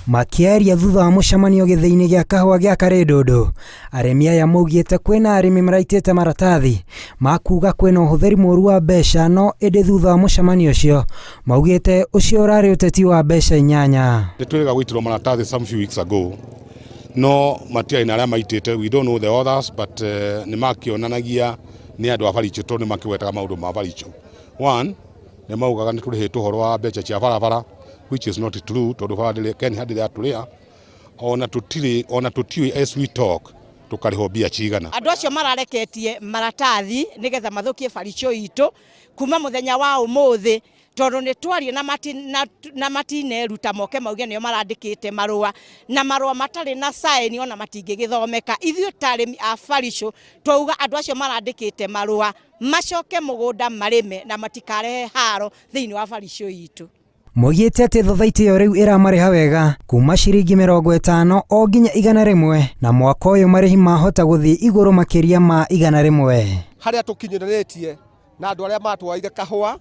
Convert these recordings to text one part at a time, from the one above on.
Makĩaria thutha wa mũcemanio gĩthĩi-inĩ gĩa kahũa gĩa Karĩndũndũ, arĩmi aya maugĩte kwĩna arĩmi maraitĩte maratathi ma kuga kwĩna ũhũthĩri mũru wa mbeca no ĩndĩ thutha wa mũcemanio ũcio maugĩte ũcio ũrarĩ ũteti wa mbeca inyanya. Nĩ twĩrĩga gũitĩrwo maratathi some few weeks ago no matiarĩ na arĩa maitĩte, we don't know the others, but nĩ makĩonanagia nĩ andũ a Baricho tondũ nĩ makĩgwetaga maũndũ ma Baricho. One, nĩ maugaga nĩ tũrĩhĩtwo ũhoro wa mbeca cia barabara, which is not true, tondũ bara ndĩrĩ KeNHA ndĩrĩ yatũrĩha, ona tũtirĩ, ona tũtiũĩ as we talk tũkarĩhwo mbia cigana. Andũ acio marareketie maratathi nĩgetha mathũkie Baricho itũ kuma mũthenya wa ũmũthĩ, tondũ nĩ twarie na mati, na, na matineruta moke mauge nĩo marandĩkĩte marũa, na marũa matarĩ na sign ona matingĩgĩthomeka. Ithuĩ ta arĩmi a Baricho twauga andũ acio marandĩkĩte marũa macoke mũgũnda marĩme na matikarehe haro thĩinĩ wa Baricho itũ. Moigĩte atĩ thothaitĩ ĩyo rĩu ĩramarĩha wega kuma ciringi 50 o nginya 100 na mwaka ũyũ marĩhi mahota gũthiĩ igũrũ makĩria ma 100. Harĩa tũkinyĩrĩtie na andũ arĩa matwaire kahũa,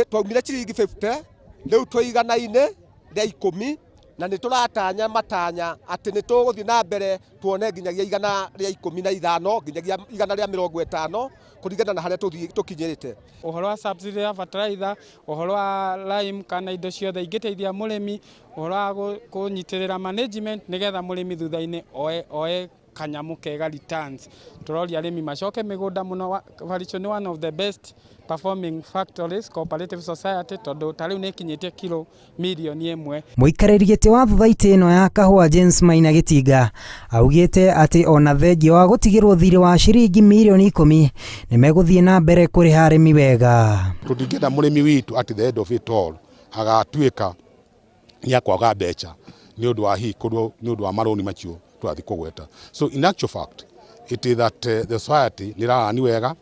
twaumire ciringi 50, rĩu twĩ igana-inĩ rĩa ikũmi, na nĩ tũratanya matanya atĩ nĩ tũgũthiĩ na mbere tuone nginyagia 115 nginyagia 150 kũringana na harĩa tũkinyĩrĩte. Ũhoro wa subsidy ya fertilizer, ũhoro wa lime kana indo ciothe ingĩteithia mũrĩmi, ũhoro wa kũnyitĩrĩra management nĩgetha mũrĩmi thutha-inĩ oe kanyamũ kega returns. Tũroria arĩmi macoke mĩgũnda mũno. Baricho nĩ one of the best performing factories cooperative society, tondũ ta rĩu nĩ ĩkinyĩtie kilo mirioni 1. Mũikarĩri gĩtĩ wa thothaitĩ ĩno ya kahũa James Maina Gĩtinga augĩte atĩ ona thengia wa gũtigĩrwo thirĩ wa ciringi mirioni 10 nĩ megũthiĩ na mbere kũrĩha arĩmi wega. Tũtingĩenda mũrĩmi witũ at the end of it all agatuĩka nĩ akwaga mbeca nĩ ũndũ wa hihi kũndũ, nĩ ũndũ wa marũni macio tũrathiĩ kũgweta. So in actual fact it is that the society nĩ ĩrarani wega,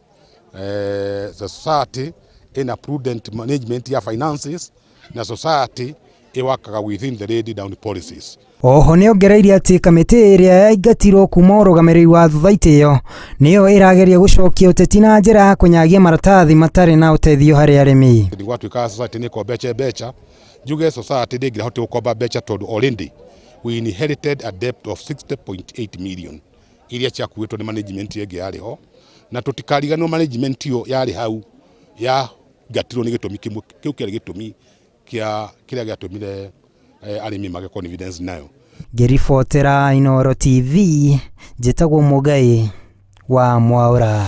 the society ĩna prudent management ya finances, na society ĩwakaga within the laid down policies. Oho nĩ ongereire atĩ kamĩtĩ ĩrĩa yaingatirwo kuma ũrũgamĩrĩri wa thothaitĩ ĩyo nĩyo ĩrageria gũcokia ũteti na njĩra ya kũnyagia maratathi matarĩ na ũteithio harĩ arĩmi. Nĩ gwatuĩka society nĩ ĩkombete mbeca, njuge society ndĩngĩrahotire gũkomba mbeca tondũ already we inherited a debt of 60.8 million iria ciakuĩtwo nĩ management ĩngĩ yarĩ ho, na tũtikariganĩrwo management ĩyo yarĩ hau yaingatirwo nĩ gĩtũmi kĩmwe, kĩu kĩarĩ gĩtũmi kĩa kĩrĩa gĩatũmire arĩmi mage confidence nayo. Ngĩribotera Inooro TV, njĩtagwo Mũgai wa Mwaũra.